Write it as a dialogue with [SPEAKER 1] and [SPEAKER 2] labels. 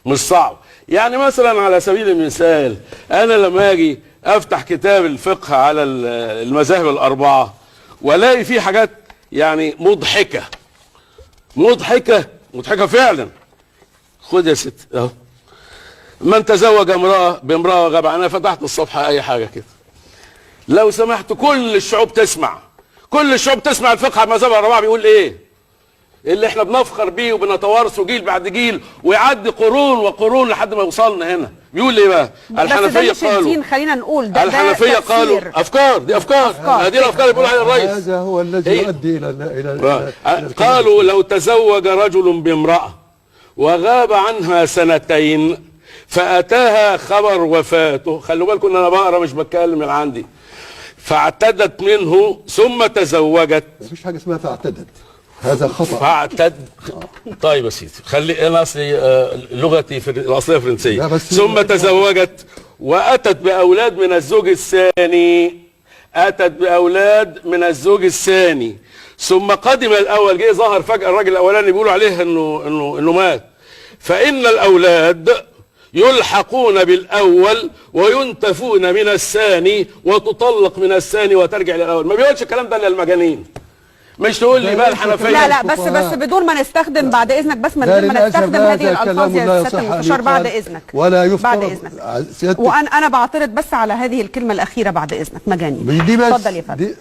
[SPEAKER 1] مش صعب. يعني مثلا على سبيل المثال، انا لما اجي افتح كتاب الفقه على المذاهب الاربعة والاقي فيه حاجات يعني مضحكة مضحكة مضحكة فعلا. خد يا ست اهو، من تزوج امراة بامراة غاب عنها، فتحت الصفحة اي حاجة كده. لو سمحت كل الشعوب تسمع، كل الشعوب تسمع الفقه على المذاهب الاربعة بيقول ايه، اللي احنا بنفخر بيه وبنتوارثه جيل بعد جيل ويعدي قرون وقرون لحد ما يوصلنا هنا. بيقول ايه بقى؟
[SPEAKER 2] بس ده
[SPEAKER 1] الحنفية
[SPEAKER 2] مش
[SPEAKER 1] قالوا،
[SPEAKER 2] الدين، خلينا نقول ده
[SPEAKER 1] الحنفية
[SPEAKER 2] ده
[SPEAKER 1] قالوا
[SPEAKER 2] تفسير.
[SPEAKER 1] افكار، دي افكار،
[SPEAKER 2] أفكار.
[SPEAKER 1] دي الافكار اللي بيقول عليها الرئيس.
[SPEAKER 3] هذا هو الذي
[SPEAKER 1] إيه؟
[SPEAKER 3] يؤدي إلى
[SPEAKER 1] قالوا لو تزوج رجل بامرأة وغاب عنها سنتين فأتاها خبر وفاته، خلوا بالكم ان انا بقرا مش بتكلم من عندي، فاعتدت منه ثم تزوجت.
[SPEAKER 3] مفيش حاجة اسمها فاعتدت، هذا خطأ.
[SPEAKER 1] فاعتد طيب يا سيدي، خلي انا اصلي لغتي في الاصلية فرنسية.
[SPEAKER 3] لا بس-
[SPEAKER 1] ثم تزوجت واتت باولاد من الزوج الثاني، اتت باولاد من الزوج الثاني، ثم قدم الاول، جه ظهر فجاة الراجل الاولاني بيقولوا عليه انه مات، فان الاولاد يلحقون بالاول وينتفون من الثاني وتطلق من الثاني وترجع للاول. ما بيقولش الكلام ده للمجانين، مش تقول لي بقى الحنفية.
[SPEAKER 2] لا لا، بس بدون ما نستخدم، بعد اذنك، بس من
[SPEAKER 3] لا،
[SPEAKER 2] غير ما
[SPEAKER 3] للأسف
[SPEAKER 2] نستخدم
[SPEAKER 3] هذا
[SPEAKER 2] هذه الالفاظ
[SPEAKER 3] كلام
[SPEAKER 2] يا
[SPEAKER 3] لا
[SPEAKER 2] سيادة
[SPEAKER 3] يصح أن
[SPEAKER 2] المستشار، بعد
[SPEAKER 3] يقال
[SPEAKER 2] اذنك،
[SPEAKER 3] ولا يفترض.
[SPEAKER 2] بعد اذنك.
[SPEAKER 3] سيادتك
[SPEAKER 2] وانا بعترض بس على هذه الكلمة الاخيرة، بعد اذنك، مجانين.
[SPEAKER 3] دي بس
[SPEAKER 2] اتفضل يا فندم.
[SPEAKER 3] دي